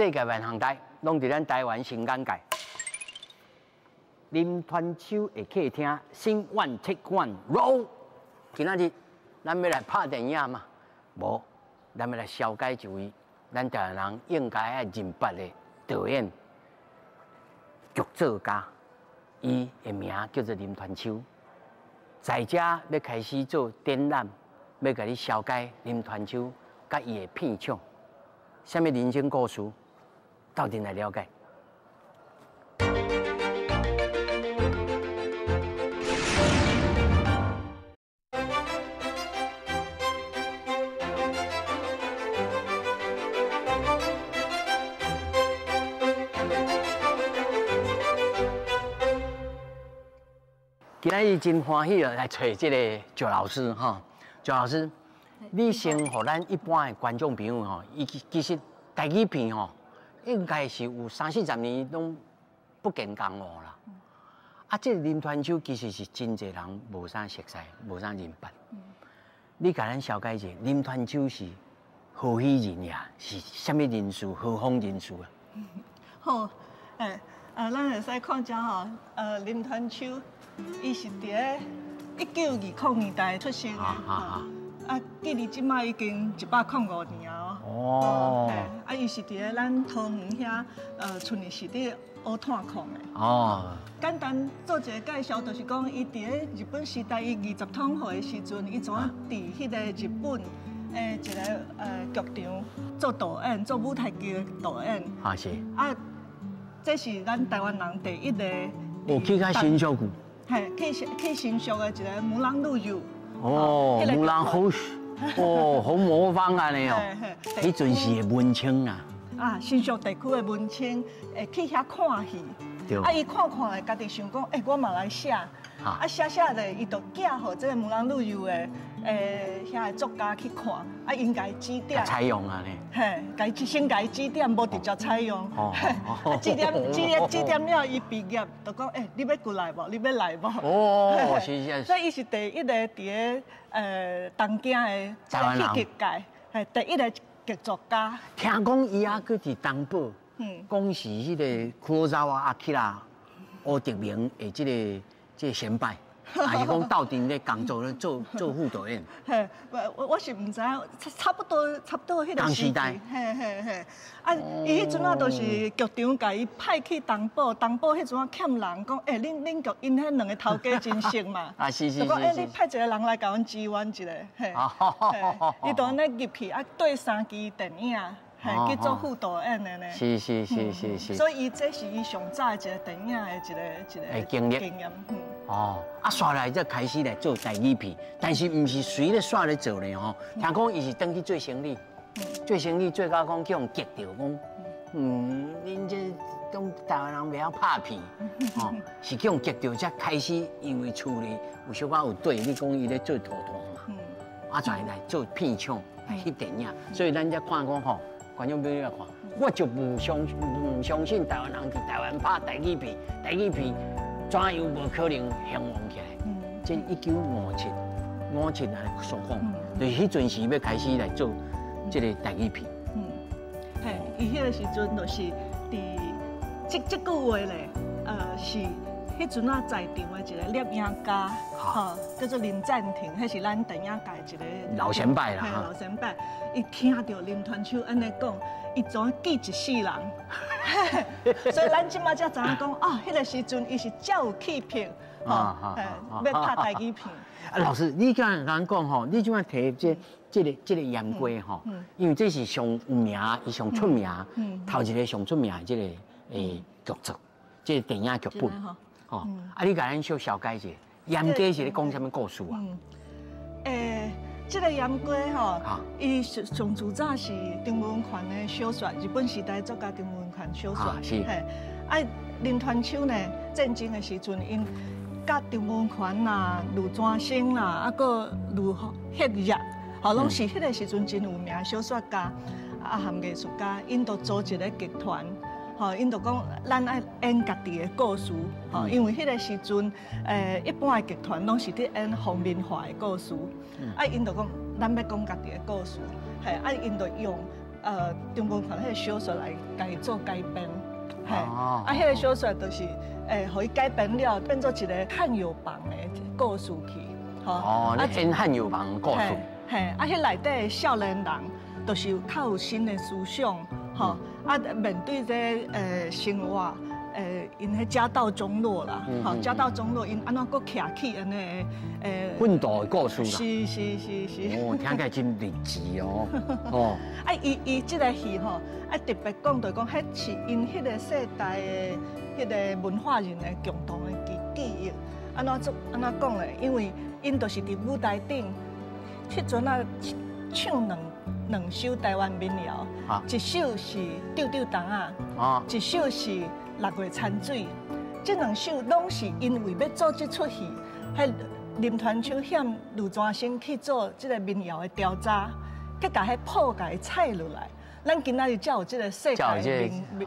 世界萬項台攏佇咱台灣新眼界。林傳秋的客廳，Scene one take one roll。今仔日咱欲來拍電影嗎？無，咱欲來紹介一位咱台灣人應該愛認捌的導演、劇作家，伊的名叫做林傳秋。在遮欲開始做展覽，欲共你紹介林傳秋佮伊的片場，啥物人生故事，鬥陣來了解。今仔日真歡喜來揣這个趙老師哈，趙老師，你先予咱一般的觀眾朋友吼，伊其實台語片吼，應該是有三四十年攏不見江湖啦。啊，這个林傳秋其實是真濟人無啥熟似，無啥認捌。你共咱紹介一下，林傳秋是何許人也？是啥物人士？何方人士啊？好，欸，咱會使看遮吼，林傳秋，伊是佇咧1920年代出生的，啊，距離這擺已經105年啊。哦。啊，伊是佇咧咱桃園遐，厝裡是佇烏炭礦的。哦。簡單做一個介紹，就是講伊佇咧日本時代，伊20通歲的時陣，伊怎佇彼個日本的一個劇場做導演，做舞台劇的導演。啊是。啊，這是咱台灣人第一個。哦，去較新宿去。嘿，去新宿的一个無人旅遊。哦，無人好，哦，紅魔方按呢哦。彼陣時的文青啊。啊，新宿地區的文青會去遐看戲。對。啊，伊看看，家己想講，欸，我嘛來寫。啊，寫寫咧，伊就寄予這个無人旅遊的遐个作家去看，啊，𪜶共伊指點。採用啊呢？嘿，共伊先共伊指點，無直接採用。哦。指點指點指點了，伊畢業就講，欸，你欲過來無？你欲來無？哦，是是。所以伊是第一個佇咧東京的戲劇界，嘿，第一個劇作家。聽講伊猶閣佇東寶，講是彼个黒澤阿基拉烏德明的這个。這個先輩，還是講鬥陣咧工作咧做做副導演？嘿，我是毋知影，差不多彼个時代。嘿嘿嘿，啊，伊彼陣仔就是劇場共伊派去東寶，東寶彼陣仔欠人，講，欸，恁劇𪜶彼兩个頭家真熟嘛？啊，是是是。就講，欸，你派一個人來共阮支援一下，嘿。伊就按呢入去，啊，對三支電影，嘿，去做副導演的呢。是是是是是。所以伊這是伊上早的一個電影的一個經歷。經驗。哦，啊，煞來才開始來做台語片，但是毋是隨咧煞咧做咧吼。聽講伊是轉去做生理，做生理做到講去予激著講，恁這種台灣人袂曉拍片，吼，是去予激著才開始，因為厝裡有小可有對，你講伊咧做塗炭嘛，啊，轉來做片廠來翕電影，所以咱才看講吼。觀眾朋友來看，我就毋相信台灣人佇台灣拍台語片，台語片怎樣無可能興旺起來？這1957、57來所講，就是彼陣時欲開始來做這个台語片。嗯，嘿，伊彼个時陣就是佇這句話咧，是彼陣仔在場的一个攝影家，吼，叫做林贊廷，彼是咱電影界一个老前輩啦，老前輩。伊聽著林傳秋按呢講，伊怎記一世人？所以咱這擺才知影講，哦，彼个時陣伊是遮有氣魄，吼，欲拍台語片。啊，老師，你剛剛講吼，你這擺提這个閻歌吼，因為這是上有名，伊上出名，頭一个上出名的這个劇作，這个電影劇本。哦，啊，你共咱小紹介一下，閻歌是咧講啥物故事啊？欸，這个閻歌吼，伊上最早是張文權的小說，日本時代作家張文權小說。是。嘿，啊，林傳秋呢，戰爭的時陣，𪜶佮張文權啦、呂傳生啦，啊，閣呂赫若，吼，攏是彼个時陣真有名小說家，啊，含藝術家，𪜶都組一个劇團。吼，𪜶就講，咱愛演家己的故事，吼，因為彼個時陣，一般的劇團攏是佇演封面化的故事，啊，𪜶就講，咱欲講家己的故事，嘿，啊，𪜶就用張文權彼个小說來共伊做改編，嘿，啊，彼个小說就是予伊改編了，變做一个漢藥房的故事去，吼。哦，你演漢藥房的故事。嘿，啊，彼內底的少年人，就是較有新的思想，吼，啊，面對這生活。𪜶彼家道中落啦，吼，家道中落，𪜶按怎閣徛起按呢？奮鬥的故事啦。是是是是。哦，聽起來真勵志哦。哦。啊，伊伊這个戲吼，啊特別講就講，彼是𪜶彼个世代的彼个文化人的共同的記記憶。按怎做？按怎講咧？因為𪜶就是佇舞台頂，彼陣啊唱兩兩首台灣民謠，一首是《丟丟筒仔》，一首是《六月田水》。這兩首攏是因為欲做這齣戲，彼林傳秋欠呂傳生去做這个民謠的調查，去共彼譜共伊採落來。咱今仔日才有這个世界名名曲，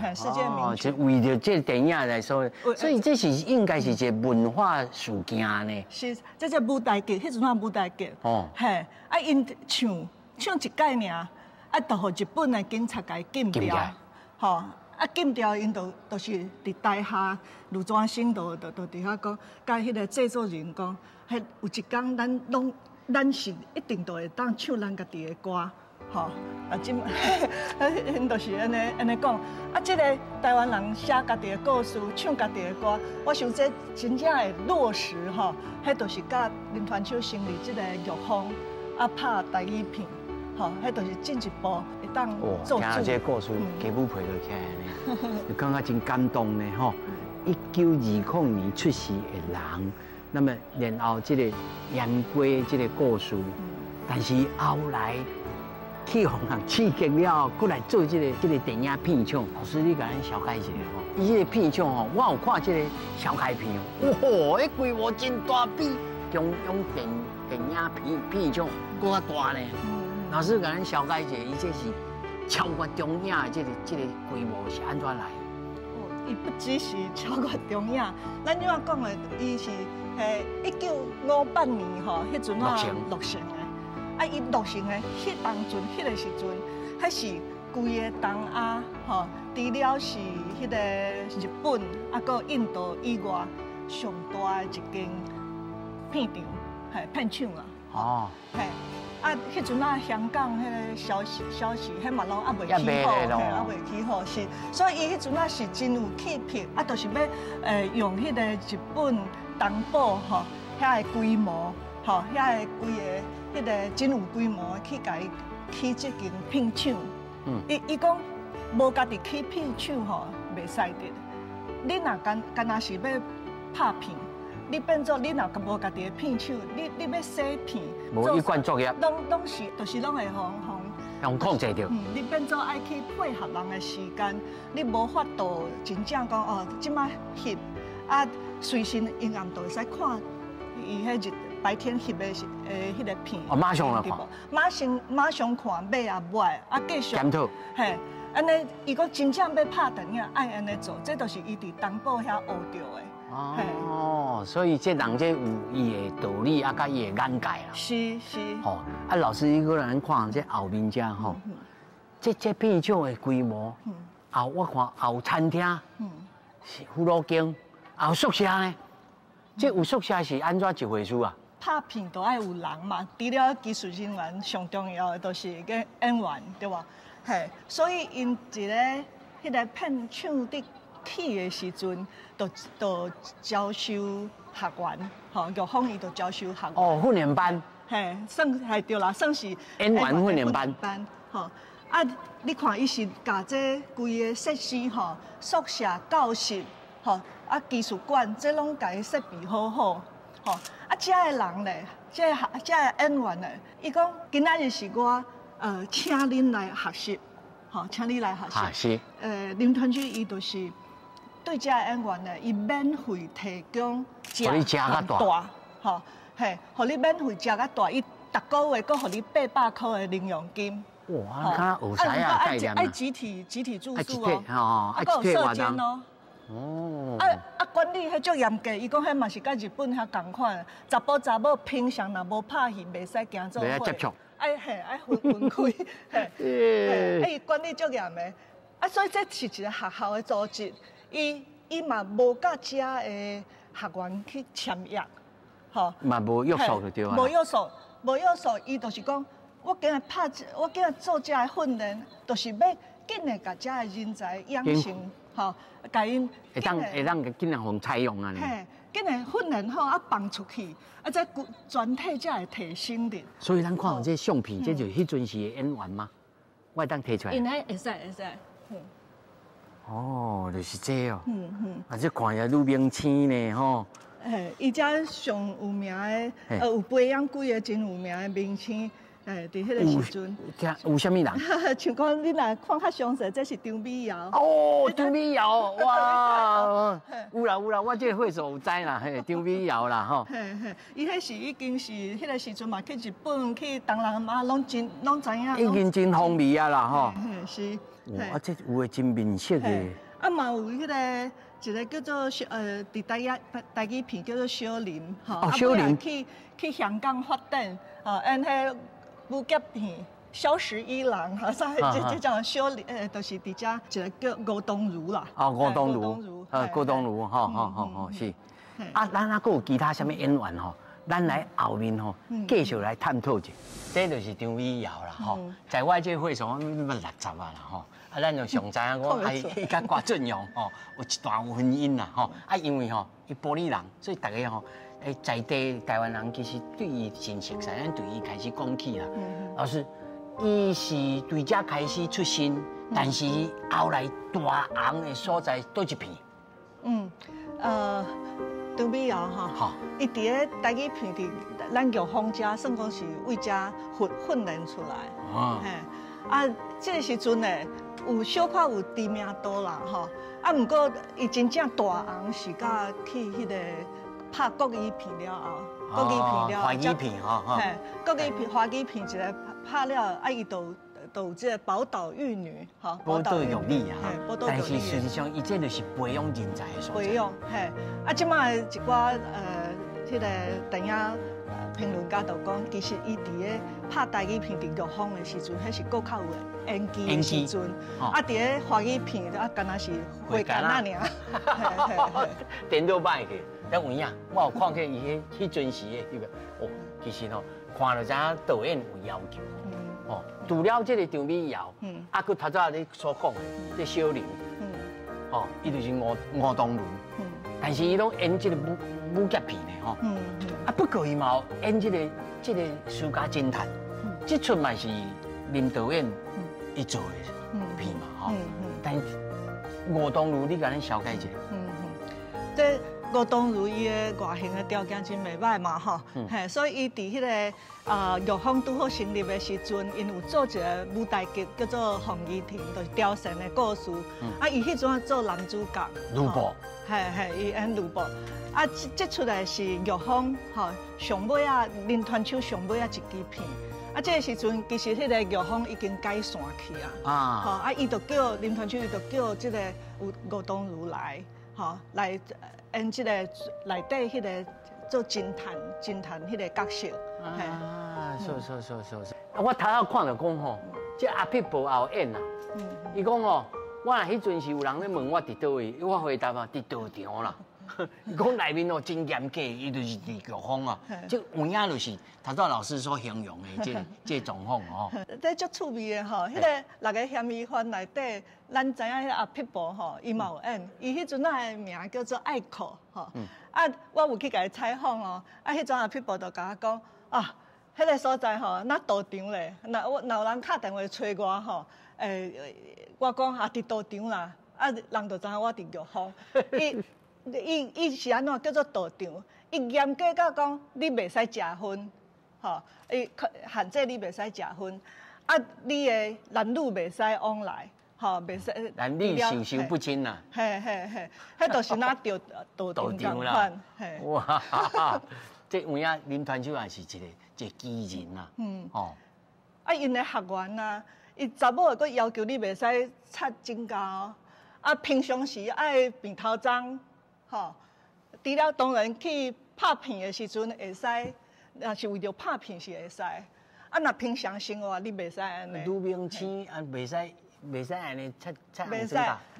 嘿，世界名曲。就為著這个電影來說，所以這是應該是一个文化事件呢。是，這個舞台劇，彼陣仔舞台劇。哦。嘿，啊，𪜶唱唱一擺爾，啊，就予日本的警察共伊禁掉，吼。啊，禁掉，𪜶就就是佇台下，呂傳生就就就佇遐講，共彼个製作人講，彼有一工咱攏咱是一定都會當唱咱家己的歌，吼。啊，這𪜶就是按呢按呢講。啊，這个台灣人寫家己的故事，唱家己的歌，我想這真正會落實吼，彼就是佮林傳秋成立這个玉芳啊拍台語片。吼，彼就是進一步會當做。聽這個故事，雞母皮就起來呢，就感覺真感動呢吼。1920年出世的人，那麼然後這個閹雞這个故事，但是後來去予人刺激了，閣來做這个這个電影片場。老師，你共咱紹介一下吼。伊這个片場吼，我有看這个小開片哦，哇，彼規模真大，比中央電電影片片場閣較大呢。老師，共咱紹介一下，伊這是超越中影的這个這个規模是按怎來？哦，伊不只是超越中影，咱怎講的，伊是1958年吼，彼陣啊落成的。啊，伊落成的彼當陣，彼个時陣，彼是規个東亞吼，除了是彼个日本啊，閣印度以外，上大的一間片場，嘿，片廠啊。哦。嘿。啊，彼陣啊，香港彼个消息消息，彼嘛攏猶未起好，嘿，猶未起好，是，所以伊彼陣啊是真有氣魄，啊，就是欲用彼個日本東寶吼，遐个規模，吼，遐个規个彼个真有規模去共伊起這間片廠。伊伊講無家己起片廠吼，袂使得。你若干干焦是欲拍片，你變做你若無家己的片廠，你你欲洗片，無一貫作業，攏攏是，就是攏會予予予控制著。嗯，你變做愛去配合人的時間，你無法度真正講哦，這擺翕啊，隨時陰暗就會使看伊彼日白天翕的是彼个片。哦，馬上來看。馬上馬上看，買也無愛，啊繼續。檢討。嘿，按呢，伊講真正欲拍電影，愛按呢做，這就是伊佇東寶遐學著的。哦，所以這人這有伊的道理啊，佮伊的眼界啦。是是。吼，啊，老師，你閣來咱看這後面遮吼，這這片場的規模，後我看後餐廳，是俘虜間，後宿舍呢？這有宿舍是按怎一回事啊？拍片都愛有人嘛，除了技術人員，上重要的就是個演員，對無？嘿，所以𪜶一个彼个片場佇起的時陣，就就招收學員，吼，玉芳伊就招收學員。哦，訓練班。嘿，算係對啦，算是演員訓練班。班，吼，啊，你看伊是共這規個設施吼，宿舍、教室，吼，啊，技術館，這攏共伊設備好好，吼，啊，遮的人咧，這個學遮的演員咧，伊講今仔日是我請恁來學習，吼，請你來學習。是。林傳秋伊就是對遮的演員咧，伊免費提供食較大，吼，嘿，予你免費食較大，伊逐个月閣予你800箍的零用金。哇，較學師仔概念。愛集體集體住宿哦，啊，閣有舍監哦。哦。啊啊，管理彼足嚴格，伊講彼嘛是佮日本遐仝款，查埔查某平常若無拍戲，袂使行做伙。接觸。愛嘿愛分分開，嘿，啊伊管理足嚴的，啊所以這是一個學校的組織，伊嘛無佮遮的學員去簽約，吼，嘛無約束就對啊。無約束，無約束，伊就是講，我今日拍，我今日做這個訓練，就是欲緊的共遮的人才養成，吼，共𪜶會當緊來予採用啊。嘿，緊來訓練好啊，放出去，啊，這全體才會提升的。所以咱看到這相片，這就是彼陣時的演員嗎？我會當提出來。應該會使會使。嗯。哦，就是這哦。啊，這看起來女明星呢，吼。嘿，伊遮上有名的，有培養幾个真有名的明星，嘿，佇彼个時陣。聽有啥物人？像講你若看較詳細，這是張美瑤。哦，張美瑤，哇，有啦有啦，我這個歲數有知啦，嘿，張美瑤啦，吼。嘿嘿，伊彼時已經是彼个時陣嘛，去日本、去東南亞，攏真攏知影。已經真風靡啊啦，吼。嘿，是。哇，啊，這有的真面色的。啊，嘛有彼个一个叫做小佇台語片叫做小林，吼。哦，小林。去香港發展，吼，演彼武俠片《蕭十一郎》吼，啥這種小林，就是佇遮一个叫吳東如啦。哦，吳東如，郭東如，吼吼吼吼，是。啊，咱還閣有其他啥物演員吼？咱來後面吼，繼續來探討一下。這就是張美瑤啦，吼，在我這個歲數，我60啊啦，吼。啊，咱就上知影講，啊，伊佮郭晉陽吼有一段婚姻啦，吼。啊，因為吼，伊埔里人，所以大家吼，在地台灣人其實對伊真熟悉，咱對伊開始講起啦。老師，伊是對遮開始出身，但是後來大紅的所在佗一片？嗯，張美瑤吼，伊佇咧台語片佇咱玉峰遮，算講是為遮訓練出來。嘿，啊，這個時陣呢，有小可有知名度啦，吼。啊，毋過伊真正大紅是佮去彼个拍國語片了後，國語片了後，華語片吼，嘿，國語片、華語片一个拍了，啊，伊就有這个寶島玉女，吼，寶島玉女啊，但是事實上，伊這就是培養人才的所在。培養，嘿，啊，這擺一寡彼个電影評論家就講，其實伊佇咧拍台語片佇玉峰的時陣，彼是閣較有演技的時陣，啊，佇咧華語片啊，敢若是花干仔爾，顛倒擺去。但有影，我有看過伊彼陣時的彼个，哦，其實吼，看就知影導演有要求。哦，除了這个張美瑤，啊，閣頭拄仔你所講的這小林，哦，伊就是吳東如，但是伊攏演這个武俠片的吼，啊，不過伊嘛有演這个私家偵探，這齣嘛是林導演伊做的片嘛，吼，但吳東如，你共咱紹介一下。這吳東如伊的外形的條件真袂䆀嘛，吼，嘿，所以伊佇彼个玉峰拄好成立的時陣，𪜶有做一个舞台劇叫做《鳳儀亭》，就是貂蟬的故事。啊，伊彼陣做男主角。呂布。嘿嘿，伊演呂布。啊，這齣來是玉峰吼上尾仔林傳秋上尾仔一支片。啊，這个時陣其實彼個玉峰已經解散去啊。吼，啊，伊就叫林傳秋，伊就叫這個吳東如來，吼，來演這個內底彼個做偵探彼個角色。啊，是是是是是。我頭仔看著講吼，這阿匹婆也有演啊。伊講吼，我若彼陣時有人咧問我佇佗位，我回答啊，佇道場啦。伊講內面哦真嚴格，伊就是佇玉峰啊。這有影就是頭拄老師所形容的這狀況哦。這足趣味的吼，彼个六个嫌疑犯內底，咱知影彼个阿匹婆吼，伊嘛有演，伊彼陣仔的名叫做愛可吼。啊，我有去共伊採訪哦，啊，彼陣阿匹婆就共我講啊，彼个所在吼，若道場咧，若有人敲電話揣我吼，我講啊，佇道場啦，啊，人就知影我佇玉峰。伊是按怎叫做道場？伊嚴格到講，你袂使食薰，吼，伊限制你袂使食薰，啊，你的男女袂使往來，吼，袂使。男女授受不親啦。嘿嘿嘿，彼就是若著道場仝款，嘿。哇，這有影林傳秋也是一個奇人啦。吼。啊，𪜶的學員啊，伊查某的閣要求你袂使擦指甲哦，啊，平常時愛平頭鬃。吼，除了當然去拍片的時陣會使，若是為著拍片是會使。啊，啊，若平常生活你袂使按呢。女明星啊，袂使袂使按呢擦擦袂使，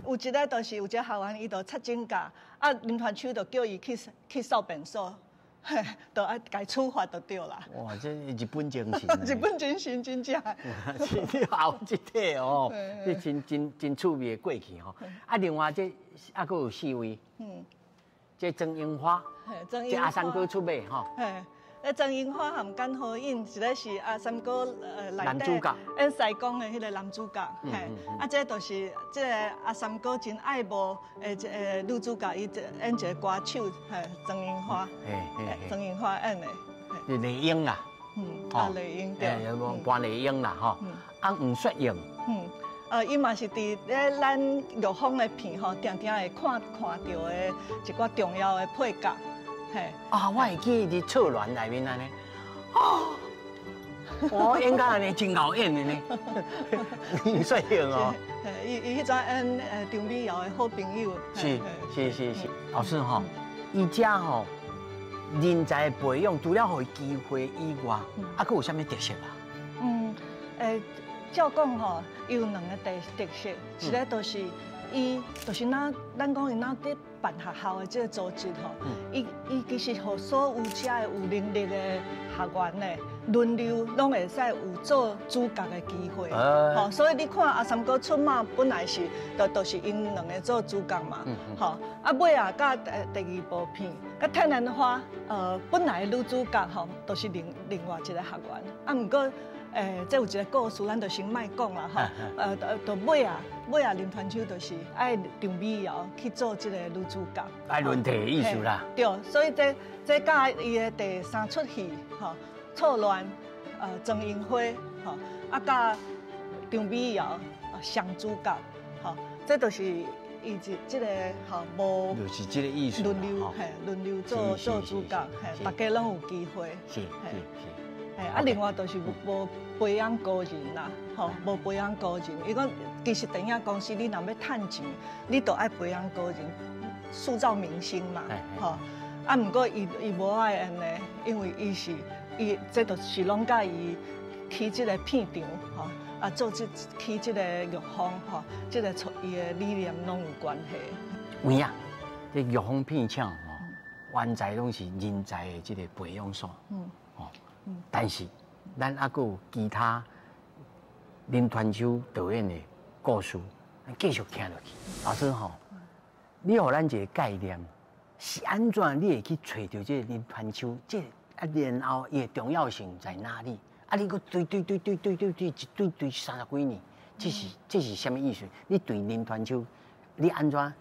有一个就是有一个學員，伊就擦指甲，啊，林團秋就叫伊去去掃便所，嘿，就愛共處罰就對啦。哇，這日本精神。日本精神真正。是你後這體哦，這真真真趣味的過去吼。啊，另外這啊，閣有四位。這曾櫻花，這阿三哥出馬吼。那曾櫻花和簡何穎，一个是阿三哥男主角演西宮的彼个男主角，嘿，啊，這就是這个阿三哥真愛慕的這个女主角，伊演一個歌手，嘿，曾櫻花，曾櫻花演的，麗英啊，啊，麗英對，關麗英啦，吼，啊，黃雪瑩，伊嘛是佇咧咱玉芳的片吼，定定會看看到的一寡重要的配角。啊！我會記佇錯亂內面按呢，哦，我演甲按呢真𠢕演的呢，黃雪瑩哦，伊伊彼陣演張美瑤的好朋友，是是是是，老師吼，伊遮吼人才的培養，除了予伊機會以外，啊，閣有啥物特色啊？照講吼，伊有兩個特特色，一個就是伊就是若咱講伊若佇辦學校的這個組織吼，伊伊其實予所有遮的有能力的學員呢，輪流攏會使有做主角的機會。吼，所以你看阿三哥出馬本來是就就是𪜶兩個做主角嘛。吼，啊尾仔佮第二部片，佮天蘭花，本來女主角吼，都是另另外一個學員，啊毋過。這有一個故事，咱就先莫講啦吼。就尾啊，尾啊，林團秋就是愛張美瑤去做這個女主角。愛輪替的意思啦。對，所以這這佮伊的第三齣戲吼，錯亂，曾櫻花，吼，啊，佮張美瑤雙主角，吼，這就是伊這這個吼無。就是這個意思。輪流嘿，輪流做做主角，嘿，大家攏有機會。是是是。啊，另外就是無培養高人啦，吼，無培養高人。伊講其實電影公司你若欲趁錢，你就愛培養高人，塑造明星嘛，吼。啊，毋過伊伊無愛按呢，因為伊是伊，這就是攏佮伊起這個片場，吼，啊，做這起這個玉芳，吼，這個伊的理念攏有關係。有影，這玉芳片廠吼，原在攏是人才的這個培養所，吼。但是，咱猶閣有其他林傳秋導演的故事，咱繼續聽落去。老師吼，你予咱一個概念，是按怎你會去揣著這個林傳秋？這個啊，然後伊的重要性在哪裡？啊，你閣追追追追追追追一追追三十幾年，這是這是啥物意思？你對林傳秋，你按怎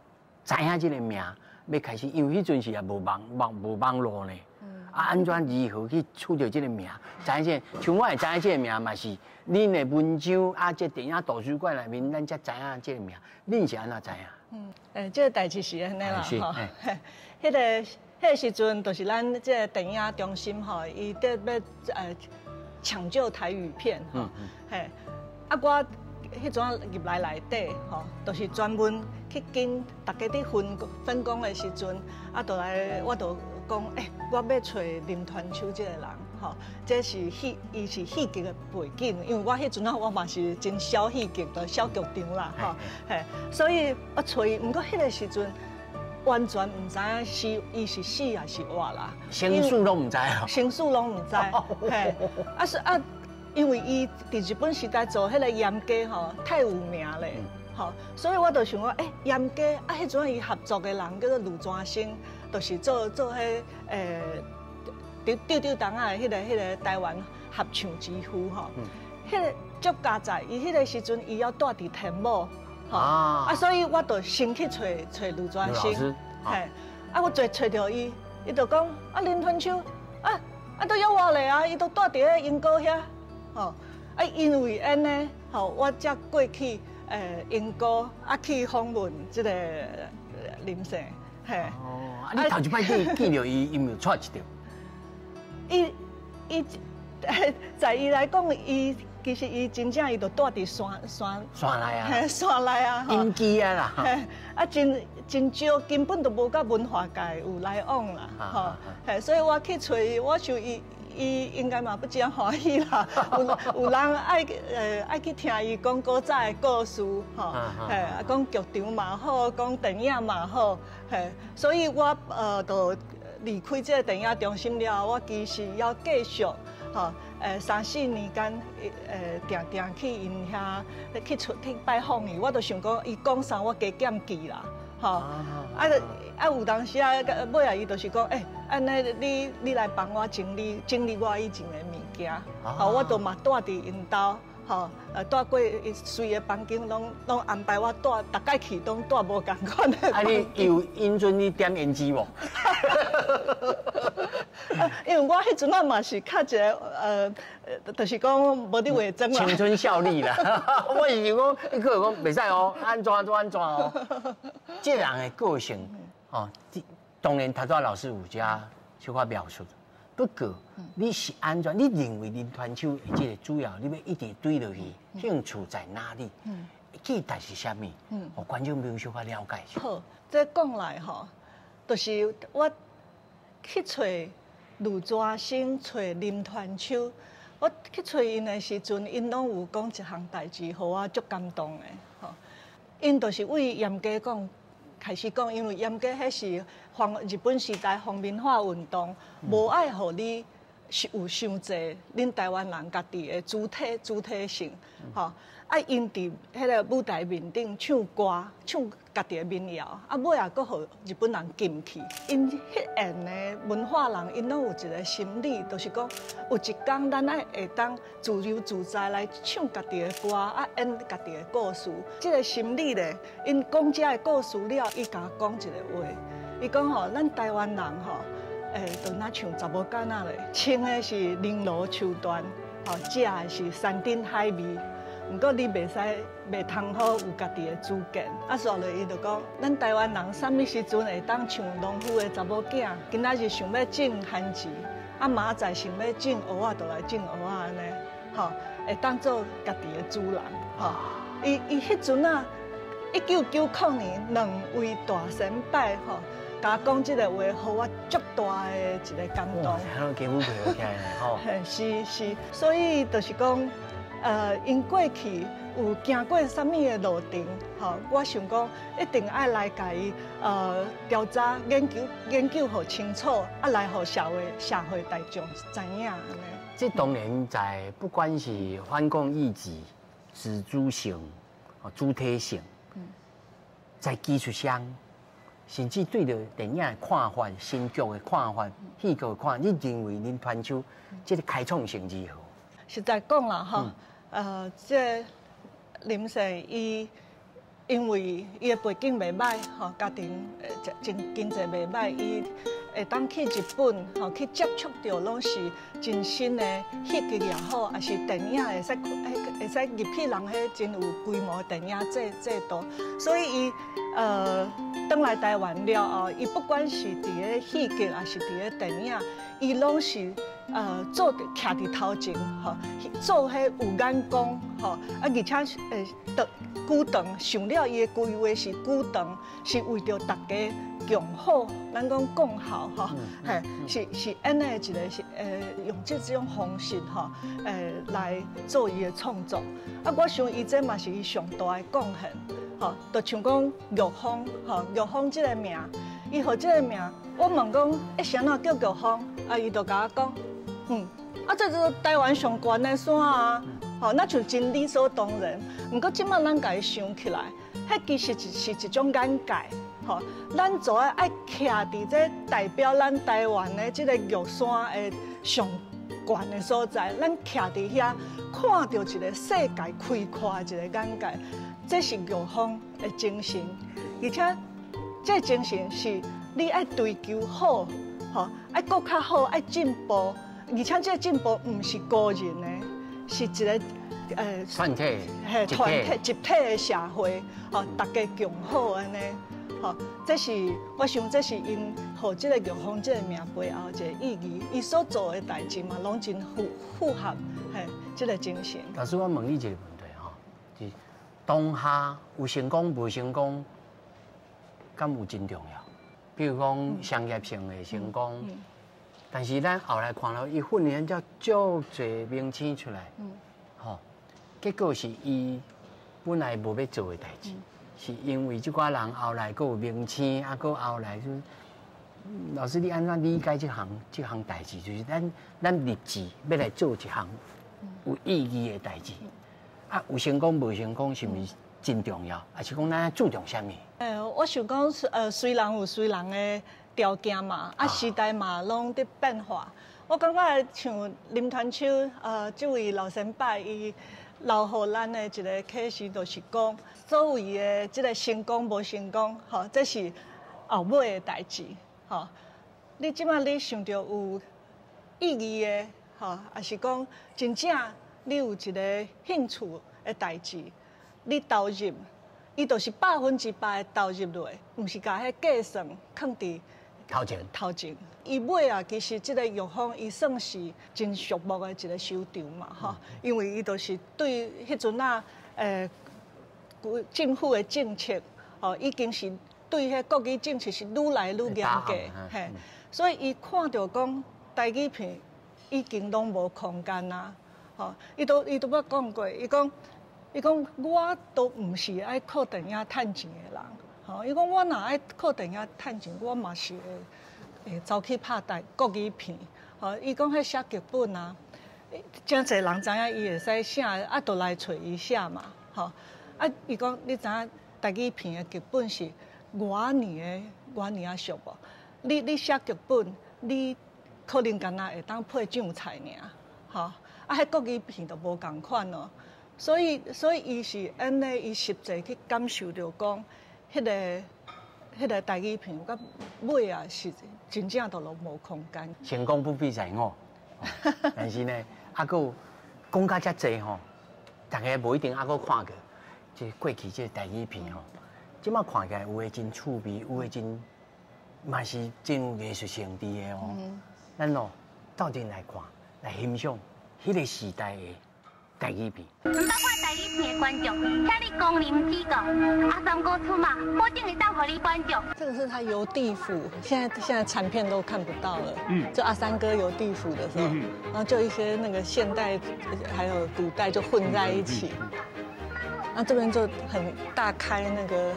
知影這個名？欲開始，因為彼陣時也無網網無網路呢。啊，按怎如何去取著這個名？知影這個，像我會知影這個名嘛是恁的文章啊，這電影圖書館內面，咱才知影這個名。恁是按怎知影？這個代誌是按呢啦，吼。彼個彼個時陣，就是咱這個電影中心吼，伊佇欲搶救台語片吼，嘿，啊我彼陣入來內底吼，就是專門去跟大家佇分分工的時陣，啊，就來我就講，欸，我欲揣林傳秋這個人，吼，這是戲，伊是戲劇的背景，因為我彼陣仔我嘛是真小戲劇的小劇場啦，吼，嘿，所以我揣伊，毋過彼個時陣完全毋知影是伊是死抑是活啦，生死攏毋知哦，生死攏毋知，嘿，啊是啊，因為伊佇日本時代做彼個嚴家吼，太有名咧，吼，所以我就想講，欸，嚴家啊，彼陣伊合作的人叫做盧專生。就是做做彼丟丟丟東仔的彼個彼個台灣合唱之父吼，彼個足佳哉，伊彼個時陣伊猶蹛佇天母，吼啊，所以我就先去揣揣盧專生，嘿，啊我揣揣著伊，伊就講啊林傳秋，啊啊都猶活咧啊，伊都蹛佇咧英國遐，吼，啊因為按呢，吼我才過去英國啊去訪問這個林姓。嘿，哦，啊！你頭一擺見見著伊，伊有掣一著？伊伊在伊來講，伊其實伊真正伊就蹛佇山山山內啊，山內啊，隱居啊啦，啊真真少，根本就無佮文化界有來往啦，吼，嘿，所以我去揣伊，我想伊伊應該嘛不真歡喜啦。有人愛去聽伊講古早的故事，吼，嘿，講劇場嘛好，講電影嘛好，嘿，所以我就離開這個電影中心了後，我其實猶繼續，吼，三四年間，定定去𪜶遐去出去拜訪伊，我就想講，伊講啥我加減記啦，吼，啊有當時啊，尾仔伊就是講，按呢你來幫我整理整理我以前的物件，吼，我就嘛蹛佇𪜶兜，吼，蹛過伊隨个房間攏安排我蹛，逐擺去攏蹛無仝款的。啊，你有允准你點胭脂無？因為我彼陣仔嘛是較一个，就是講無佇化妝啦。青春效力啦，我是想講，你閣會講袂使哦，按怎就按怎哦。這人的個性，哦，當然頭拄仔老師有遮小可描述。不過你是按怎？你認為林傳秋的這個主要，你欲一直追落去，興趣在哪裡？期待是啥物？予觀眾朋友小可了解一下。好，這講來吼，就是我去揣呂傳生，揣林傳秋。我去揣𪜶的時陣，𪜶攏有講一項代誌，予我足感動的。吼，𪜶就是為嚴家講開始講，因為嚴家彼是皇日本時代皇民化運動，無愛予你是有傷濟恁台灣人家己的主體性，吼。啊，𪜶佇彼个舞台面頂唱歌，唱家己的民謠，啊，尾仔閣予日本人禁去。𪜶彼緣的文化人，𪜶攏有一个心理，就是講有一工咱愛會當自由自在來唱家己的歌，啊，演家己的故事。這个心理咧，𪜶講這个故事了，伊共我講一个話，伊講吼，咱台灣人吼，就若像查某囡仔咧，穿的是绫羅綢緞，吼，食的是山珍海味。毋過你袂使，袂通好有家己的主見。啊，煞落伊就講，咱台灣人啥物時陣會當像農夫的查某囝？今仔日想欲種番薯，啊，明仔載想欲種芋仔，就來種芋仔按呢，吼，會當做家己的主人，吼。伊彼陣啊，1990年兩位大先輩吼，共我講這个話，予我足大的一个感動。吼。是是，所以就是講。𪜶過去有行過啥物的路程，吼，我想講一定愛來共伊調查研究研究予清楚，啊來予社會大眾知影按呢。這當然在不管是反共意志、自主性、主體性，在技術上，甚至對著電影的看法、新劇的看法、戲劇的看法，你認為林傳秋這个開創性如何？實在講啦，吼。這林生伊因為伊的背景袂䆀，吼，家庭真經濟袂䆀，伊會當去日本，吼，去接觸著攏是真新的戲劇也好，抑是電影會使會使入去人彼真有規模的電影制度，所以伊轉來台灣了後，伊不管是佇咧戲劇，抑是佇咧電影，伊攏是做徛佇頭前，吼，做彼有眼光，吼，啊，而且長久長想了伊的規劃是久長，是為著大家共好，咱講共好，吼，嘿，是按呢一个是用這種方式，吼，來做伊的創作。啊，我想伊這嘛是伊上大的貢獻，吼，就像講玉峰，吼，玉峰這个名，伊予這个名，我問講，欸，啥物叫玉峰？啊，伊就共我講。啊，這就是台灣上懸的山啊，吼，若像真理所當然。毋過這擺咱共伊想起來，彼其實是一種眼界，吼。咱做愛徛佇這代表咱台灣的這個玉山的上懸的所在，咱徛佇遐看著一個世界開闊的一個眼界，這是玉峰的精神，而且這精神是你愛追求好，吼，愛閣較好，愛進步。而且這個進步毋是個人的，是一个團體，嘿，團體集體的社會，吼，大家共好按呢，吼，這是我想這是𪜶予這个玉峰這个名背後一个意義，伊所做的代誌嘛，攏真符合嘿這个精神。老師，我問你一个問題吼，就是當下有成功無成功，敢有真重要？比如講商業性的成功。但是咱後來看到伊訓練了足濟明星出來，吼，結果是伊本來無欲做的代誌，是因為這寡人後來閣有明星，啊，閣後來就老師，你按怎理解這項代誌？就是咱立志欲來做一項有意義的代誌，啊，有成功無成功是毋是真重要？還是講咱注重啥物？我想講，隨人有隨人的條件嘛，啊，時代嘛攏佇變化。我感覺像林傳秋，這位老先輩，伊留予咱的一個啟示，就是講所謂的這個成功無成功，吼，這是後尾的代誌，吼。你這擺你想著有意義的，吼，抑是講真正你有一個興趣的代誌，你投入，伊就是100%的投入落，毋是共彼計算囥佇頭前。頭前，伊尾啊，其實這個玉芳伊算是真寂寞的一個收場嘛，吼，因為伊就是對彼陣仔政府的政策，吼，已經是對彼國語政策是愈來愈嚴格，嘿，所以伊看著講台語片已經攏無空間啊，吼，伊都捌講過，伊講我都毋是愛靠電影趁錢的人，吼，伊講我若愛靠電影趁錢，我嘛是會走去拍台國語片，吼，伊講彼寫劇本啊，誠濟人知影伊會使寫，啊，就來揣伊寫嘛，吼，啊，伊講你知影台語片的劇本是偌爾的偌爾仔俗無？你寫劇本，你可能干焦會當配醬菜爾，吼，啊，彼國語片就無仝款咯。所以伊是按呢，伊實際去感受著講，彼個台語片，到尾啊是真正都攏無空間。成功不必在我，但是呢，啊，閣有講甲遮濟吼，大家無一定猶閣看過，這過去這台語片吼，這馬看起來有的真趣味，有的真嘛是真有藝術性佇的哦。咱哦鬥陣來看，來欣賞彼個時代的台語片。毋捌看台語片的觀眾，請你光臨指教。阿三哥出馬，保證會當予你滿足。這個是他遊地府，現在殘片都看不到了。就阿三哥遊地府的時候，然後就一些那個現代還有古代就混在一起。那這邊就很大開那個，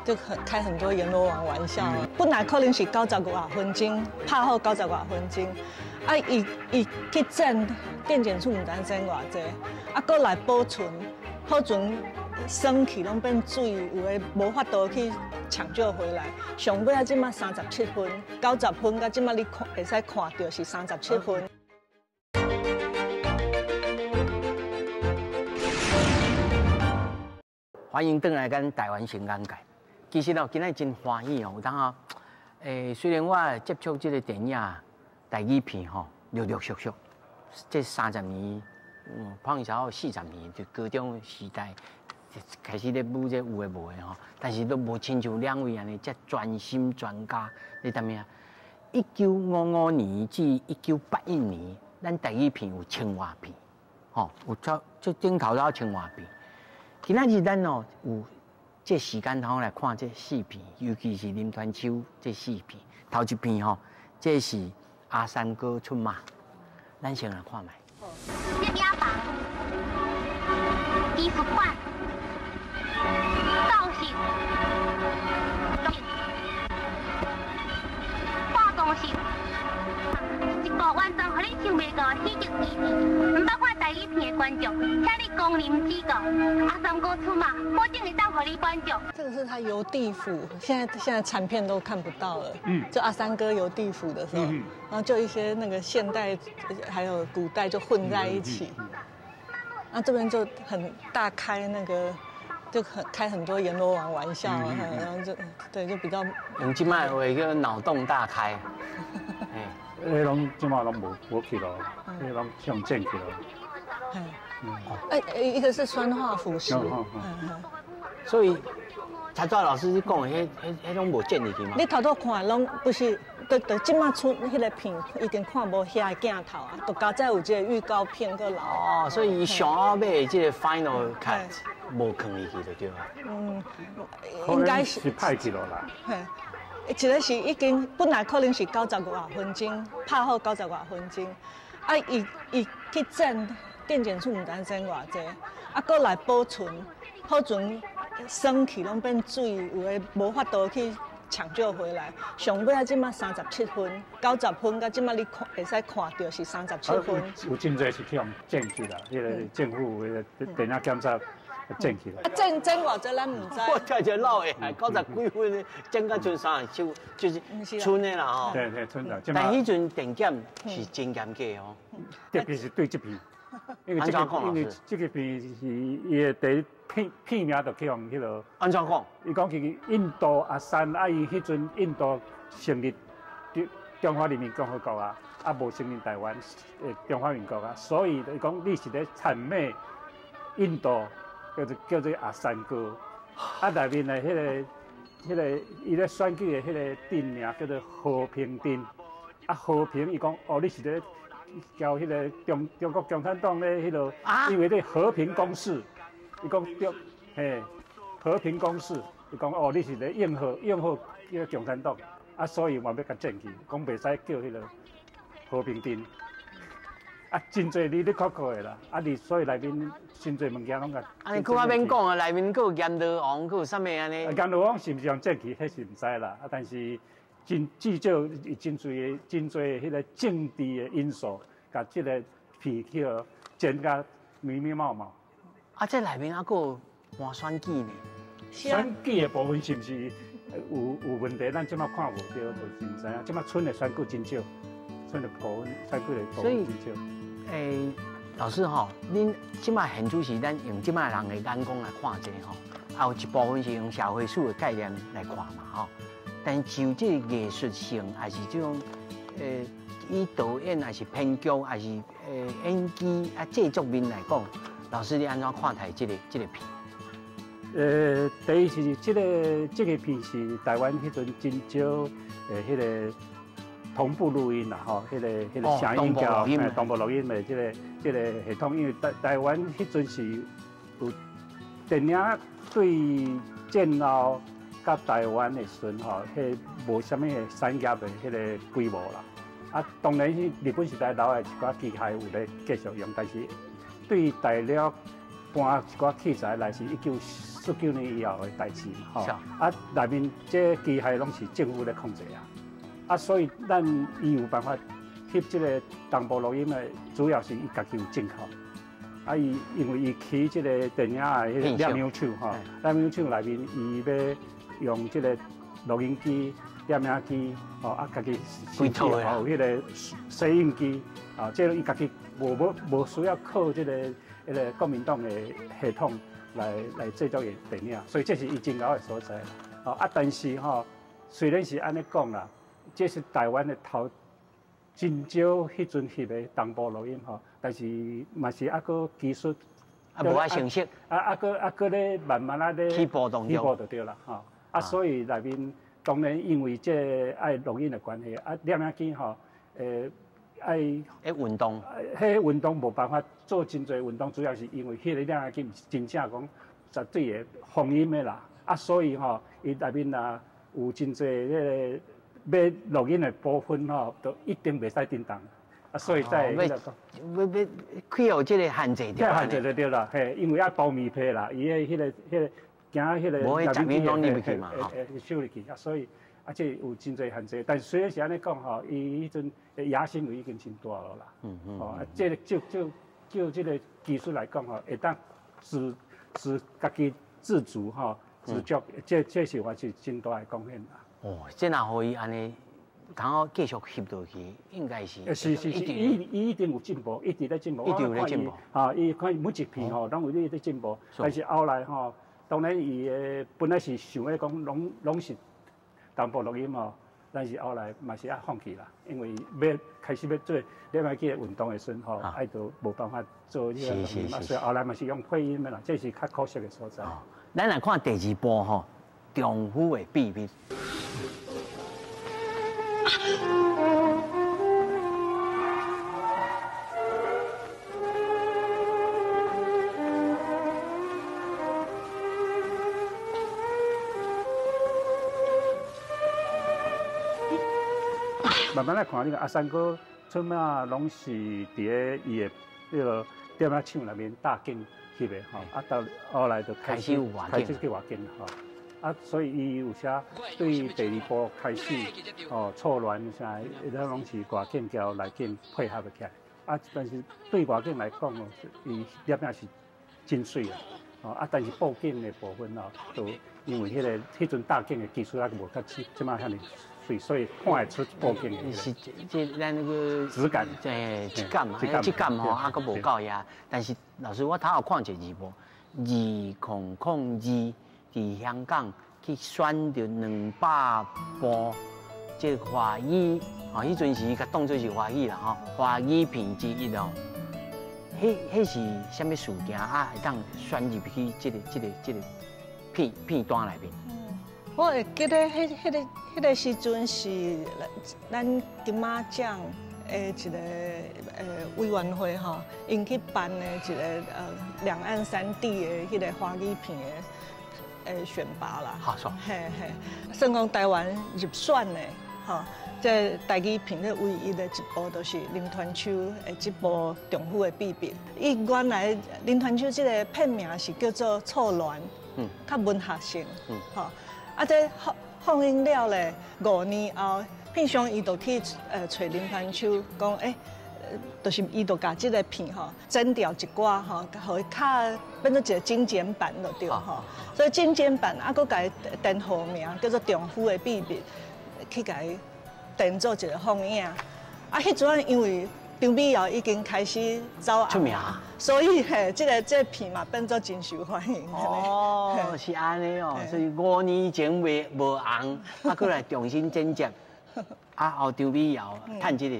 就很開很多閻羅王玩笑。本來可能是九十外分鐘，拍好九十外分鐘，啊，伊去剪電剪處毋知剪偌濟，啊，閣來保存，保存酸去攏變水，有的無法度去搶救回來。上尾啊，這馬37分，90分，到這馬你看會使看著是三十七分。歡迎轉來咱台灣新眼界。其實哦，今仔真歡喜哦，有當啊，雖然我接觸這個電影台語片吼，陸陸續續，這30年，可能超過40年，就高中時代開始咧舞這有的無的吼，但是都無親像兩位按呢遮專心專家咧踮遐。1955年至1981年，咱台語片有千外片，吼，有超這頂頭都千外片。今仔日咱哦有這時間通來看這四片，尤其是林傳秋這四片。頭一片吼，這是阿三哥出馬，咱先來看覓。攝影棚、藝術館、造型、化妝室，一部完全予你想袂到的喜劇喜片。毋捌看台語片的觀眾，請你光臨指教。阿三哥出馬，保證會當予你滿足。這個是他遊地府，現在殘片都看不到了。就阿三哥遊地府的時候，然後就一些那個現代還有古代就混在一起。那這邊就很大開那個，就很開很多閻羅王玩笑，然後就對就比較用這擺話叫腦洞大開。彼攏這馬攏無去咯，彼攏用剪去咯。哎，一個是酸化腐蝕。所以，頭拄老師講的，彼攏無剪入去嗎？你頭拄看攏不是，對，這馬出彼個片已經看無遐個鏡頭啊，就佳哉有這個預告片閣留。哦，所以伊上後尾這個 final cut 無囥入去就對啊。嗯，應該是。是歹去咯啦。嘿。一个是已经本來可能是九十外分鐘拍好九十外分鐘，啊，伊伊去剪電檢處毋知剪偌濟，啊，閣來保存，保存酸去攏變水，有的無法度去搶救回來。上尾啊，這馬三十七分，九十分，到這馬你看會使看著是三十七分。有真濟是去予剪去啦，彼个政府彼个電影檢查剪去啦。啊，剪剪偌濟咱毋知。我聽一老的，九十幾分，剪到剩三十七，就是賰的啦吼。對對，賰啦。但彼陣電檢是真嚴格哦。特別是對這片，因為這個因為這個片是伊的第一片片名就去予彼个。按怎講？伊講去印度阿三啊，伊彼陣印度成立中中華人民共和國啊，啊無承認台灣中華民國啊，所以伊講你是咧諂媚印度，叫做叫做阿三哥。啊，內面的彼个彼个伊咧選舉的彼个鎮名叫做和平鎮。啊，和平伊講哦，你是咧交彼个中中國共產黨咧彼个，因為咧和平共事，伊講對，嘿，和平共事，伊講哦，你是咧應和應和彼个共產黨，啊，所以嘛欲共剪去，講袂使叫彼个和平鎮。啊，真濟你咧看過的啦，啊，你所以內面真濟物件攏共。啊，你閣較免講啊，內面閣有閻羅王，閣有啥物按呢？閻羅王是毋是用剪去，彼是毋知啦，啊，但是真至少伊真濟真濟彼個政治的因素，共這个片去予剪甲密密麻麻。啊，這內面猶閣有換選舉呢？選舉的部分是毋是有有問題？咱這馬看無著，就是毋知影。這馬村的選舉真少，村的部分選舉的部分真少。欸，老師吼，恁這馬現主是咱用這馬人的眼光來看這個吼，啊有一部分是用社會史的概念來看嘛吼。但就這個藝術性，還是這種以導演，還是編劇，還是演技啊製作面來講，老師你按怎看待這個這個片？第一是這個這個片是台灣彼陣真少彼個同步錄音啦，吼，彼個彼個聲音交同步錄音的這個這個系統，因為台台灣彼陣是有電影對戰後佮台灣的時陣吼，彼無啥物的產業的彼個規模啦。啊，當然是日本時代留的一寡機械有咧繼續用，但是對大陸搬一寡器材來是1949年以後的代誌嘛，吼。啊，內面這機械攏是政府咧控制啊。啊，所以咱伊有辦法翕這個同步錄音的，主要是伊家己有進口。啊，伊因為伊起這個電影的彼個攝影廠吼，攝影廠內面伊欲用這個錄音機、攝影機，吼啊，家己規套的，有彼個攝影機，啊，這個伊家己無無無需要靠這個彼個國民黨的系統來來製作伊的電影，所以這是伊真𠢕的所在。吼啊，但是吼，雖然是按呢講啦。這是台灣的頭真少彼陣翕的同步錄音吼，但是嘛是猶閣技術啊無遐成熟，啊啊閣啊閣咧慢慢仔咧起步當中，起步就對啦吼。啊，所以內面當然因為這愛錄音的關係，啊，攝影機吼，愛運動，彼運動無辦法做真濟運動，主要是因為彼个攝影機毋是真正講絕對的防音的啦。啊，所以吼，伊內面啊有真濟彼个。欲錄音的部分吼，都一定袂使震動，啊，所以在欲欲去予這個限制著。限制就對啦，嘿，因為愛包棉被啦，伊个彼个彼个驚彼個。無彼雜音攏入去嘛，吼。會收入去啊，所以啊，這有真濟限制。但雖然是按呢講吼，伊彼陣野心就已經真大了啦。吼，啊，這個就就就這個技術來講吼，會當自自家己自主吼，自足，這這是我是真大的貢獻啦。哦，這若予伊按呢，通好繼續翕落去，應該是是是是，伊伊一定有進步，一直咧進步，一定有咧進步。哈，伊看每一片吼，攏有咧咧進步。但是後來吼，當然伊的本來是想欲講，攏攏是同步錄音吼，但是後來嘛是愛放棄啦，因為欲開始欲做攝影機的運動的時陣吼，愛就無辦法做這個錄音，所以後來嘛是用配音的啦，這是較可惜的所在。咱來看第二部吼，丈夫的秘密。慢慢来看，你看阿三哥出马攏是佇咧伊的彼个电影厂内面搭景翕的吼，啊到后来就开始开始去外景吼，啊所以伊有时对第二部开始哦错乱啥，伊拢是外景交内景配合起来，啊但是对外景来讲哦，伊摄影是真媠啦，哦啊但是布景的部分哦，就因为彼阵搭景的技术还无较这摆遐尔。所以看会出布景的是这咱那个质感，对质感嘛，质感吼，还阁无够呀。但是老师，我头有看一个字幕，2002伫香港去选著200部这个华语，吼，彼阵时共当做是华语啦，吼，华语片之一哦。彼是啥物事件啊？会当选入去这个片单内面？我会记得彼个时阵是咱金马奖的一个委员会吼，𪜶去办的一个两岸三地的彼个华语片的选拔啦。好，说。嘿嘿，算讲台湾入选的吼，这台语片的唯一的一部，就是林传秋的这部《丈夫的秘密》。伊原来林传秋这个片名是叫做《错乱》，较文学性，吼。啊，这放映了咧，5年后，片商伊就去揣林传秋讲，就是伊就共这个片吼剪掉一寡吼，予伊较变做一个精简版就对吼。所以精简版啊，阁共伊填号名叫做《丈夫的秘密》，去共伊填做一个放映。啊，彼阵因为张美瑶已经开始走出名，所以嘿，这个片嘛变做真受欢迎。哦，是按呢哦，所以5年前袂无红，啊，阁来重新剪接，啊，后张美瑶趁这个。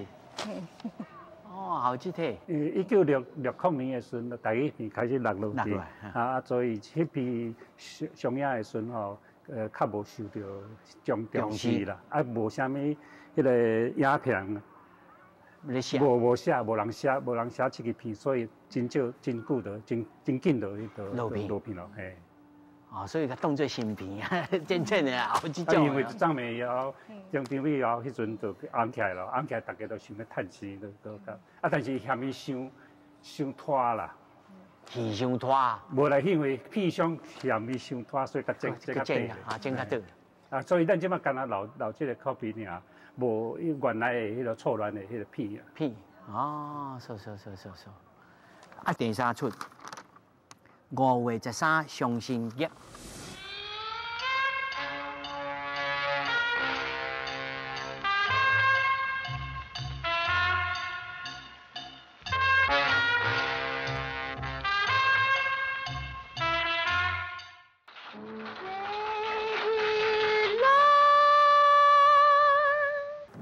哦，后这体。1960年的时阵，台语片开始落落去，啊，所以彼批上映的时阵吼，较无受到重视啦，啊，无啥物彼个影评。无写，无人写，无人写这个片，所以真少、真久就真真紧就彼个落片咯，嘿。哦，所以共当做新片啊，真正的啊，有这种。因为张美瑶、张美瑶彼阵就红起来了，红起来，大家都想欲趁钱，都啊，但是嫌伊伤拖啦。戏伤拖。无啦，因为片商嫌伊伤拖，所以共剪剪较短。啊，剪较短。啊，所以咱这摆干焦留这个 copy 尔。无原来的彼个错乱的彼个片啊。片哦，是是是是是。啊，第三出5月13伤心业。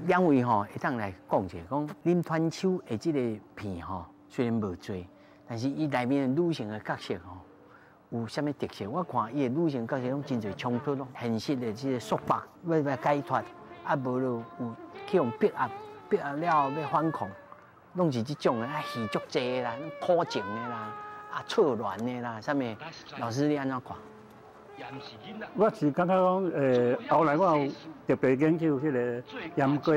两位吼会当来讲一下，讲林传秋的这个片吼，虽然无济，但是伊内面的女性的角色吼，有啥物特色？我看伊的女性角色拢真济冲突咯，现实的这个束缚欲解脱，啊无就有去予逼压，逼压了后欲反抗，拢是这种的啊，戏足济啦，苦情的啦，啊错乱的啦，啥物？老师你按怎看？我是感觉讲，后来我有特别研究彼个盐瓜，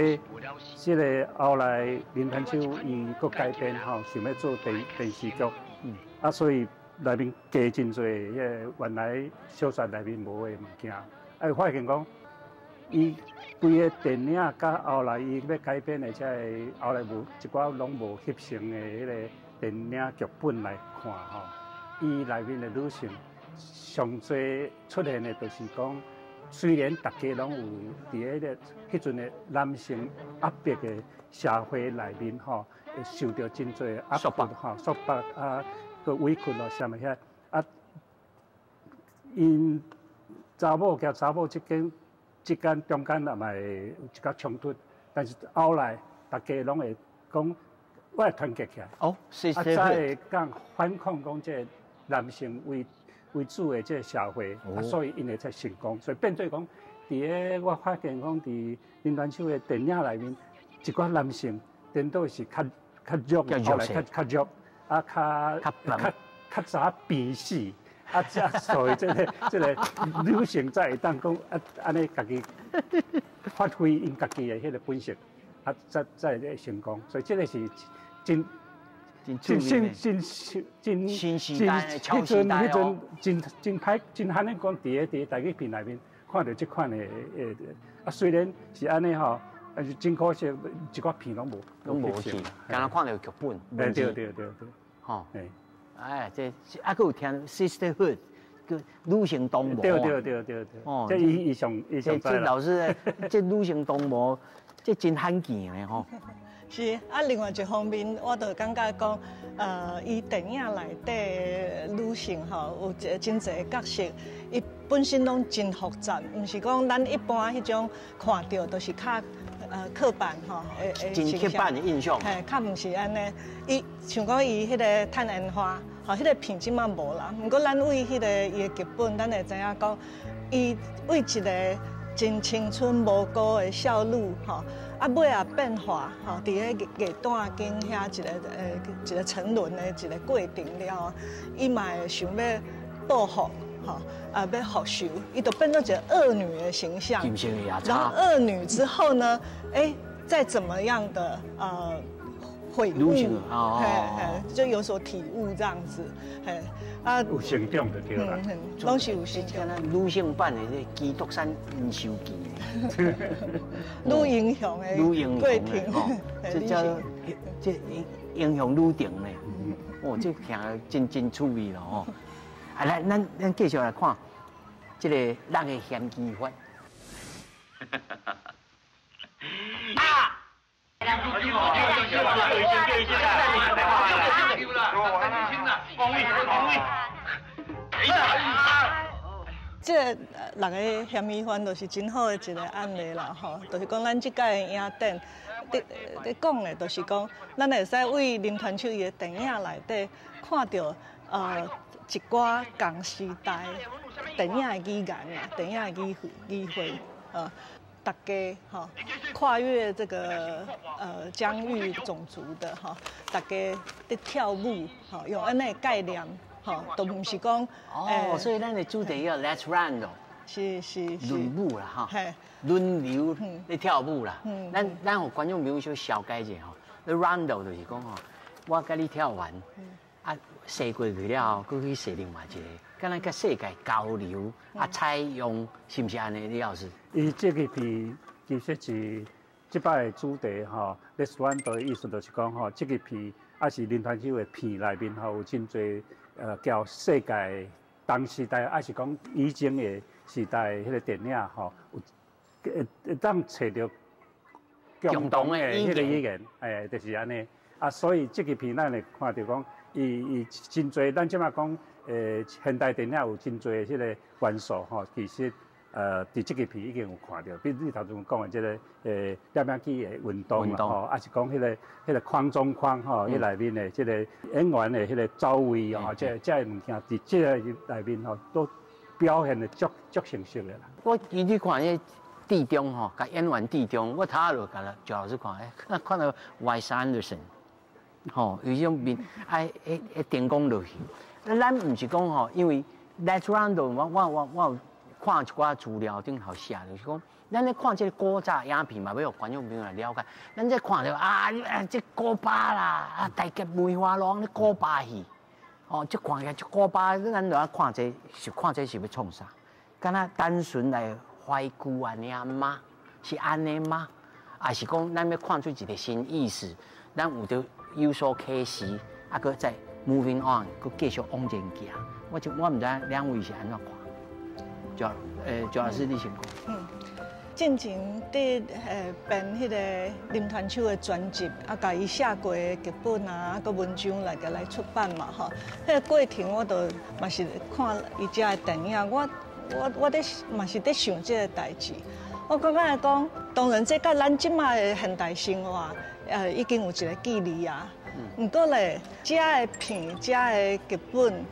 这个后来林传秋伊阁改编吼，想欲做电视剧，啊，所以内面加真济彼个原来小说内面无的物件，啊，发现讲，伊规个电影佮后来伊欲改编的这个后来无一寡拢无翕成的彼个电影剧本来看吼，伊内面的女性。上济出现的，就是讲，虽然大家拢有伫彼个彼阵的男性压迫的社会内面吼，会受到真济压迫吼、束缚啊，阁委屈咯，啥物遐啊，𪜶查某佮查某之间之间中间也嘛会有一寡冲突，但是后来大家拢会讲，我会团结起来，哦，是啊，才会讲反抗讲这个男性为主的这个社会，啊，所以𪜶会才成功。所以变做讲，伫个我发现讲，伫林传秋的电影内面，一寡男性颠倒是较弱，后来较弱，啊，较早病死，啊，这所以这个女性才会当讲啊，按呢家己发挥𪜶家己的彼个本性，啊，才會成功。所以這個是真真新真真新時代，超時代哦。真真歹真罕咧講，佇台語片內面看著這款的啊，雖然是按呢吼，但是真可惜，一寡片攏無攏無去，敢若看著劇本。對對對對。吼。哎，這啊，閣有聽 Sisterhood，叫女性同盟。對對對對對。哦，這伊上伊上這老師，這女性同盟，這真罕見的吼。是啊，另外一方面，我就感覺講，伊電影內底女性吼，有一個真濟角色，伊本身攏真複雜，毋是講咱一般彼種看著都是較刻板吼，真刻板的印象。嘿，較毋是按呢。伊像講伊彼個嘆煙花，吼，彼個片這馬無啦。毋過咱為彼個伊的劇本，咱會知影講，伊為一個真青春無辜的少女，吼。啊，尾仔變化，吼，佇咧藝段間遐一個沉淪的一個過程了，伊嘛會想欲報復，吼，啊，欲復仇，伊就變做一個惡女的形象。然後惡女之後呢，欸，再怎麼樣的悔悟，嘿嘿，就有所體悟這樣子，嘿，啊，有成長就對啦，攏是有成長。女性版的這基督山英雄記，女英雄的女英雄的吼，這叫這英雄女定呢，哦，這聽真真趣味咯吼。啊，來，咱繼續來看這個六个嫌疑犯。啊！這個六个嫌疑犯就是真好的一個案例啦，吼，就是講咱這屆的影展，佇講的，就是講咱會使為林傳秋伊的電影內底看著一寡仝時代電影的語言啦，電影的語彙，大家吼跨越這個疆域種族的吼，大家佇跳舞吼，用按呢概念吼，都毋是講哦，所以咱的主題叫 Let's Rondo，是是是輪舞啦哈，輪流咧跳舞啦。咱予觀眾朋友小小解者吼，咧 Rondo 就是講吼，我佮你跳完，啊，踅過去了後，閣去踅另外一個，敢若佮世界交流啊，採用是毋是按呢？李老師？伊這個片其實是這擺的主題吼，Let's Rondo 的意思就是講吼，這個片也是林傳秋的片內面吼，有真濟交世界當時代，抑是講以前的時代彼個電影吼，有會當揣著共同的彼個語言，哎，就是按呢。啊，所以這個片咱會看著講，伊真濟，咱這馬講，現代電影有真濟彼個元素吼，其實。佇這個片已經有看著，比如你頭先講的這個攝影機的運動啦，吼，抑是講彼個框中框吼，彼內面的這個演員的彼個走位吼，這個物件佇這個內面吼，都表現得足足成熟的啦。我其實看彼地中吼，共演員地中，我頭仔就共趙老師看，欸，看到 Wes Anderson，吼，有這種面，愛彼燈光落去。咱毋是講吼，因為 Let's Rondo，我有看一寡資料頂頭寫，就是講，咱咧看這個古早影片嘛，欲予觀眾朋友來了解。咱這看著啊，這古巴啦，啊，大俠梅花鹿咧古巴戲，哦，這看起來這古巴，咱就愛看這是看這是欲創啥？敢若單純來懷舊按呢嗎？是按呢嗎？抑是講咱欲看出一個新意思？咱有著有所啟示，啊，閣再 moving on，閣繼續往前行。我毋知兩位是按怎看？趙老師，你先講。進前佇編彼個林傳秋的專輯，啊，共伊寫過的劇本啊，閣文章來共來出版嘛，吼。彼個過程我都嘛是看伊遮的電影，我佇嘛是佇想這個代誌。我感覺講，當然這佮咱這馬的現代生活，已經有一個距離啊。毋過咧，遮的片，遮的劇本，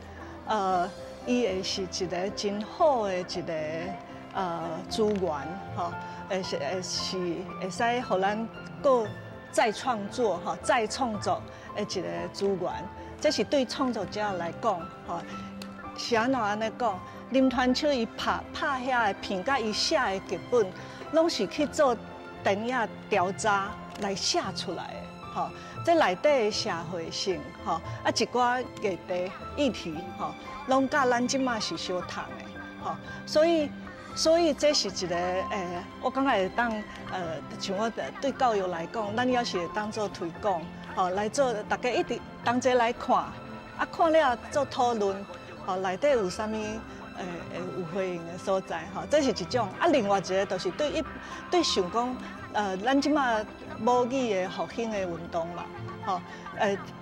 伊會是一個真好的一個資源，吼，會使予咱閣再創作，吼，再創作的一個資源。這是對創作者來講，吼，是按怎按呢講？林傳秋伊拍遐个片，佮伊寫的劇本，攏是去做電影調查，來寫出來的，吼，這內底的社會性，吼，啊一寡議題議題，吼，攏佮咱這馬是相同的，吼，所以這是一個我感覺會當像我對教育來講，咱也是會當做推廣，吼，來做大家一直同齊來看，啊看了做討論，吼，內底有啥物有回應的所在，吼，這是一種。啊，另外一個就是對一對想講，咱這馬母語的復興的運動嘛，吼，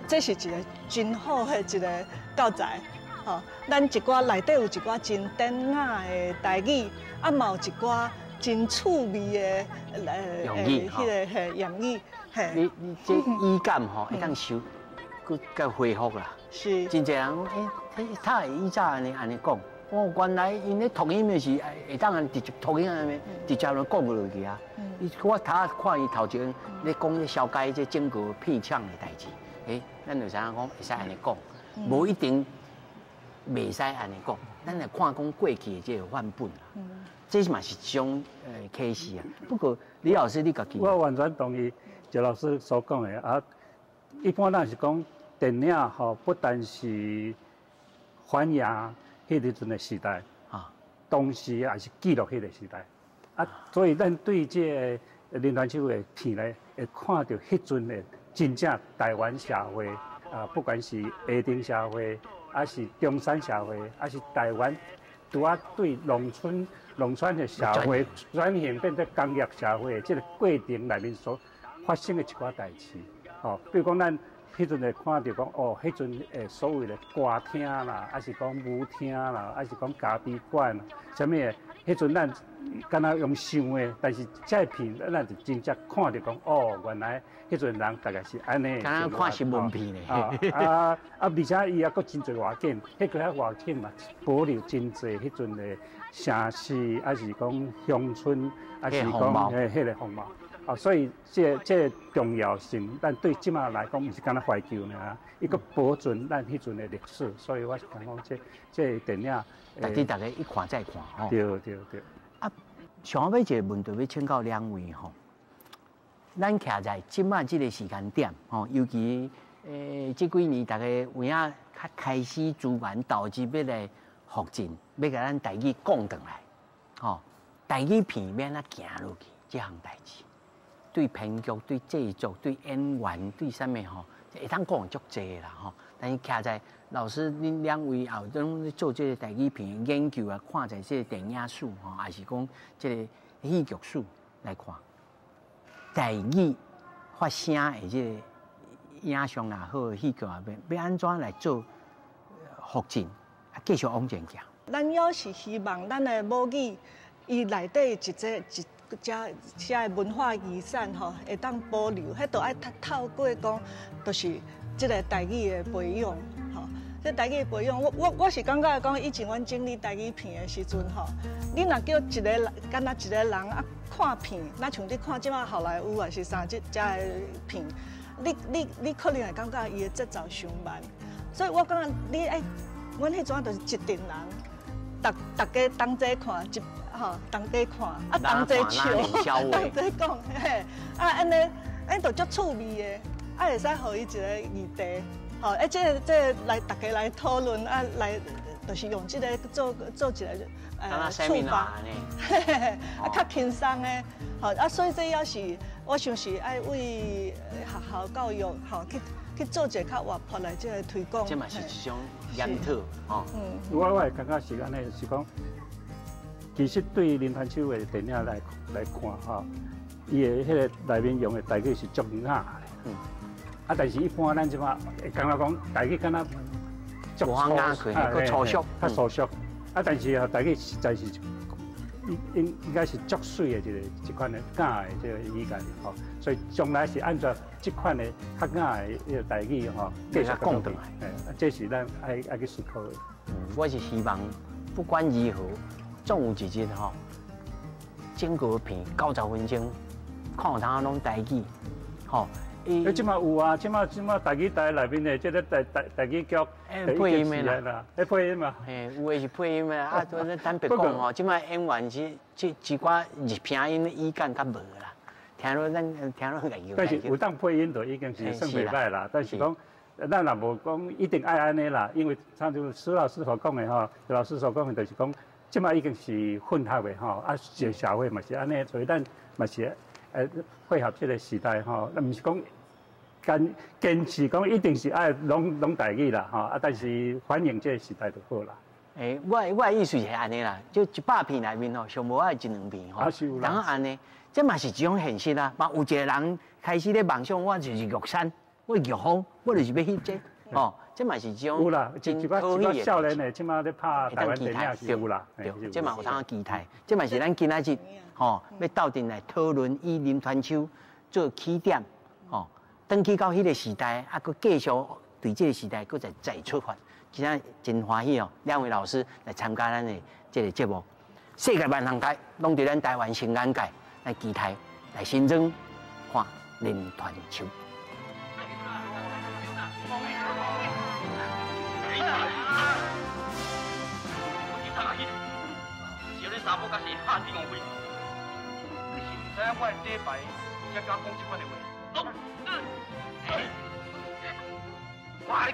這是一個真好的一個教材，吼。咱一寡內底有一寡真典雅的台語，啊，嘛有一寡真趣味的彼個嘿諺語，嘿。你這語感吼會當收，閣閣恢復啦。是。真濟人講，欸，他會以前按呢按呢講。哦，原來𪜶咧讀音的是會當按直接讀音按呢，直接就講落去啊。伊我頭仔看伊頭前咧講咧消解這整個片場的代誌，欸，咱就知影講會使按呢講，無一定袂使按呢講。咱來看講過去的這個範本啊，這嘛是一種啟示啊。不過李老師你家己，我完全同意謝老師所講的啊。一般咱是講電影吼，不但是反映彼個陣的時代，啊，同時也是記錄彼個時代，啊，所以咱對這個林傳秋的片咧，會看著彼陣的真正台灣社會，啊，不管是下層社會，還是中產社會，還是台灣拄仔對農村、農村的社會轉型變做工業社會的這個過程內面所發生的一寡代誌，吼，比如講咱。彼陣會看著講，哦，彼陣所謂的歌廳啦，還是講舞廳啦，還是講咖啡館，啥物的？彼陣咱敢若用想的，但是這片咱就真正看著講，哦，原來彼陣人大概是按呢。敢若看新聞片呢。啊，而且伊猶閣真濟外景，彼個遐外景嘛，保留真濟彼陣的城市，還是講鄉村，還是講彼個風貌。啊，所以這個重要性，咱對這馬來講，毋是干焦懷舊爾，伊閣保存咱彼陣的歷史，所以我是感覺這個電影，大家一看再看吼。對對對。啊，上尾一個問題欲請教兩位吼，咱徛在這馬這個時間點吼，尤其這幾年，大家有影較開始資源投入欲來復振，欲共咱台語講轉來，吼，台語片欲按怎行落去這項代誌。對編劇、對製作、對演員、對啥物吼，會當講足濟啦吼。但是徛在老師恁兩位也有攏咧做這個台語片的研究啊，看在這個電影史吼，還是講這個戲劇史來看，台語發聲的這個影像也好，戲劇也好，欲按怎來做復振，啊，繼續往前行。咱猶是希望咱的母語，伊內底一個一。遮遮的文化遺產吼，會當保留，彼都愛透過講，就是這個台語的培養，吼。這台語的培養，我是感覺講，以前阮整理台語片的時陣吼，你若叫一個人，敢若一個人啊看片，若像你看這馬好萊塢還是啥這遮的片，你可能會感覺伊的節奏傷慢，所以我感覺你愛，阮彼陣就是一陣人，逐家同齊看一。吼，同齊看，啊，同齊笑，同齊講，嘿，啊，按呢，按就足趣味的，啊，會使予伊一個議題，吼，啊，這個來大家來討論，啊，來就是用這個做一個觸發，嘿嘿嘿，啊，較輕鬆的，吼，啊，所以這也是我想是愛為學校教育，吼，去做一個較活潑的這個推廣。這嘛是一種研討，吼。嗯，我會感覺是按呢，是講。其實對林傳秋的電影來看，吼，伊的彼個內面用的台語是足雅的，嗯，啊，但是一般咱這馬會感覺講台語敢若足粗，較粗俗，較粗俗，啊，但是啊，台語實在是應該是足媠的一款的雅的這個語言吼，所以將來是按照這款的較雅的彼個台語吼，繼續講轉來，這是咱愛去思考的。嗯，我是希望不管如何。總有一日吼，整個片90分鐘，看有通攏台語，吼。欸，這馬有啊，這馬台語台內面的這個台語劇，配音的啦，欸配音嘛，嘿，有的是配音的啊。咱坦白講吼，這馬演員是這一寡日拼音的語感較無啦，聽落咱聽落會但是有當配音就已經是算袂䆀啦。但是講，咱也無講一定愛按呢啦，因為親像施老師所講的吼，老師所講的就是講，這擺已經是混合的吼，啊，這個社會嘛是按呢，所以咱嘛是配合這個時代吼，咱毋是講堅持講一定是愛攏台語啦吼，啊，但是反映這個時代就好啦。我的意思是按呢啦，就100片內面吼，上無愛一兩片吼，然後按呢，這嘛是一種現實啊。嘛有一個人開始咧夢想，我就是玉山，我玉峰，我就是欲翕這個，哦，這嘛是一種有啦，一寡少年的，這馬咧拍台灣電影是有啦，對，這嘛有通期待，這嘛是咱今仔日吼欲鬥陣來討論以林傳秋做起點，吼，轉去到彼個時代，啊，閣繼續對這個時代閣再出發。今天真歡喜哦，兩位老師來參加咱的這個節目。世界萬行台攏佇咱台灣新眼界來期待來新增看林傳秋。我跟你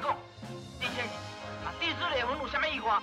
講，你這。地址內文有啥物意外？